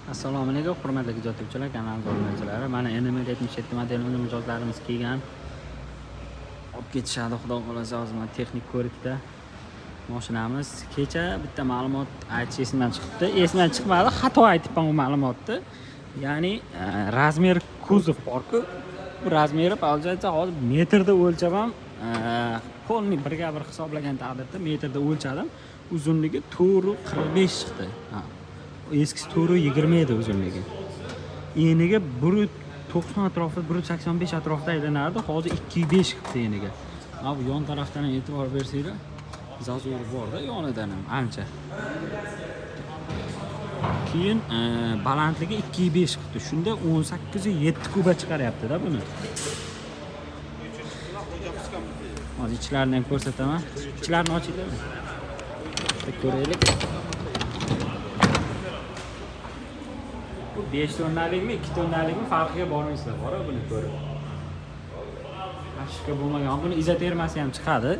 Assalomu alaykum, hurmatli kuzatuvchilar, kanal obunachilari. Mana NMR 77 modelini mijozlarimiz kelgan. Olib ketishadi, xudo xolasa, hozir mana texnik ko'rikda mashinamiz. Kecha bitta ma'lumot aytish esimdan chiqibdi. Esimdan chiqmadi, xato aytibman u ma'lumotni. Ya'ni razmer kuzov bor-ku. Bu razmeri получается hozir metrda o'lchab ham полный birga bir hisoblagan taqdirda metrda o'lchadim. Uzunligi 4.45 chiqdi. Ha. Eskisi 4.20 edi uzunligi. Eniga 1.90 atrofida, 1.85 atrofida aylanardi. Hozir 2.5 qilibdi eniga. Ha, bu yon tarafdan ham e'tibor bersanglar, зазор borda yonidan ham ancha. Keyin balandligi 2.5 qilibdi. Shunda 18.7 kuba chiqaryapti-da buni. Hozir ichlarini ham ko'rsataman. Ichlarini ochinglar. Bitta ko'raylik. Bu 5 tonnalikmi, 2 tonnalikmi farqiga bormaysizlar, bor buni ko'rib. Ошибка bo'lmagan. Buni izotermasi ham chiqadi.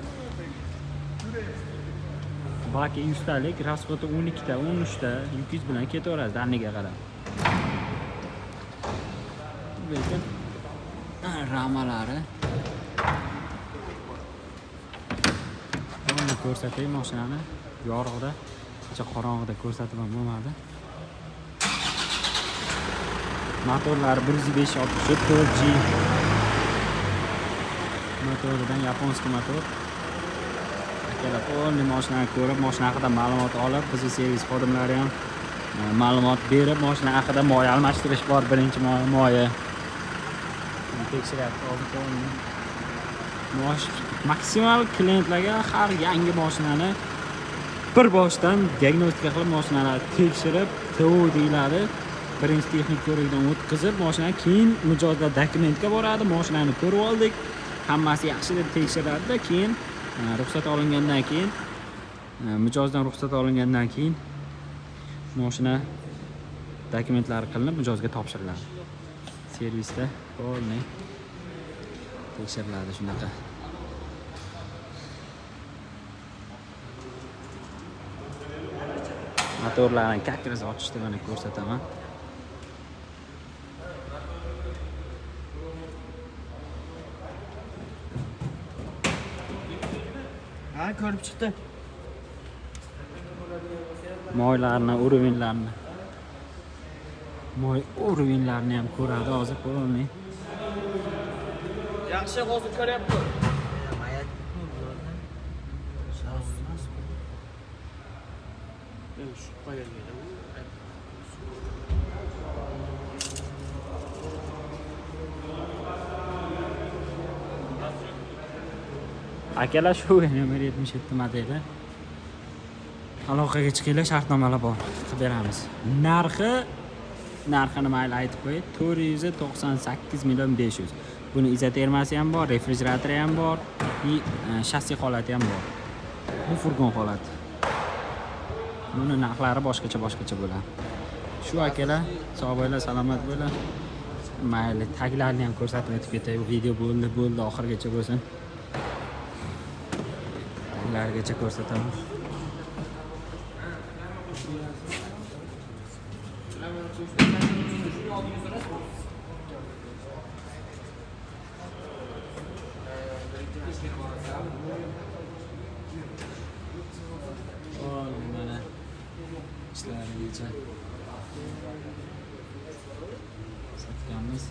Baki 100 talik, расходi 12 ta, 13 ta, 200 bilan ketaverasiz daniga qarab. Lekin ramalari. Buni ko'rsatay mashinani yorug'da, kecha qorong'ida ko'rsatib ham bo'lmadi. Motorlari 105 64 4G motoridan, японский motor. Akalar полный mashinani ko'rib, mashina haqida ma'lumot olib, bizni servis xodimlari ham ma'lumot berib, mashina haqida moy almashtirish bor, birinchi moyi. Tekshiryapti hozir полный. Maksimal klientlarga har yangi mashinani bir boshdan diagnostika qilib, mashinalarni tekshirib, TO deyiladi. Birinchi texnik ko'rikdan o'tkazib, mashinani keyin mijozlar dokumentga boradi, mashinani ko'rib oldik, hammasi yaxshi deb tekshiradida, keyin ruxsat olingandan keyin, mijozdan ruxsat olingandan keyin mashina dokumentlari qilinib mijozga topshiriladi. Servisda полный tekshiriladi shunaqa. Motorlarni как раз ochishdi, mana ko'rsataman. Ha, ko'rib chiqdi. Moylarni, уровеньlarni. Moy уровеньlarni ham ko'radi hozir полный. Yaxshi, hozir ko'ryapti. Akalar, shu NMR 77 modeli. Aloqaga chiqinglar, shartnomalar bor, qilib beramiz. Narxini mayli aytib qo'yay, 498 million 500. Buni izotermasi ham bor, refrigeratori ham bor, и shassi holati ham bor. Bu furgon holati. Buni narxlari boshqacha boshqacha bo'ladi. Shu akalar, sog' bo'linglar, salomat bo'linglar. Mayli, taglarini ham ko'rsatib o'tib ketay. Bu video bo'ldi, bo'ldi, oxirigacha bo'lsin. Taglarigacha ko'rsataman. Voy, mana ishlarigacha sotganmiz.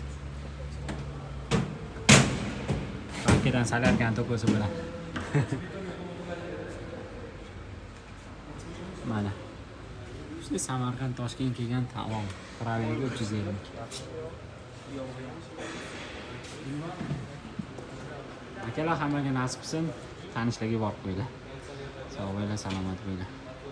Bankadan salarkan to'kosi bo'ladi. Mana. Shunday Samarqand, Toshkent kelgan tamom. Пробег i 350. Akalar, hammaga nasib qilsin. Tanishlarga borib qo'yinglar. Sog' bo'linglar, salomat bo'linglar.